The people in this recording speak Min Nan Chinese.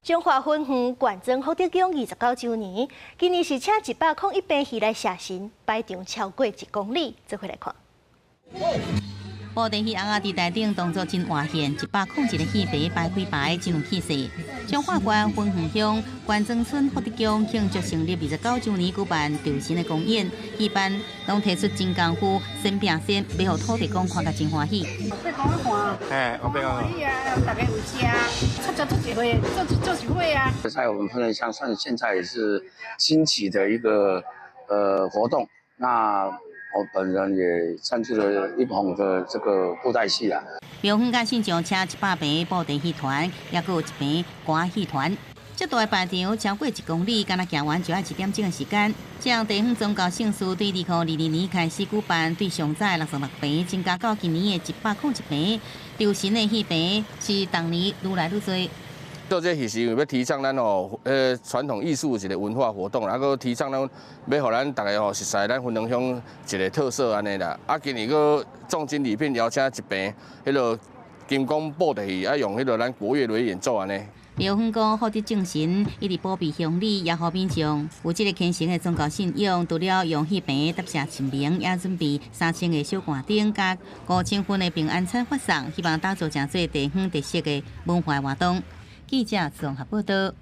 彰化芬園觀莊福德宮29週年，今年是請101棚戲來謝神，排場超過1公里，做伙來看。布袋戲尪仔佇台頂動作真活現，101個戲棚排開排，真有氣勢。彰化縣芬園鄉觀莊村福德宮慶祝成立29週年，舉辦酬神的公演，戲班攏提出真功夫，先拼先，欲予土地公看甲真歡喜。哎，我歡喜啊，大家有食，出做做一回，做做一回啊。在我們芬園鄉，算現在也是興起的一個活動。那我本人也參與了一棚的這個布袋戲啦。廟方佮信眾請100棚布袋戲團，也閣有一棚歌仔戲團。這大排場超過1公里，敢若行完就愛一點鐘的時間。這項地方宗教盛事對2022年開始舉辦，對上早66棚增加到今年的101棚。酬神的戲棚是逐年愈來愈濟。做這戲是因為欲提倡咱吼，傳統藝術一個文化活動，啊，閣提倡咱欲予咱逐家吼熟悉咱芬園鄉一個特色按呢啦。啊，今年閣重金禮聘邀請一棚彼個金剛布袋戲，啊，用彼個咱國樂來演奏按呢。廟方講，福德正神一直保庇鄉里，也予民眾有這個虔誠的宗教信仰。除了用戲棚答謝神明，也準備3000個小罐燈，佮5000份的平安餐發送，希望打造成做地方特色的文化活動。記者綜合報導。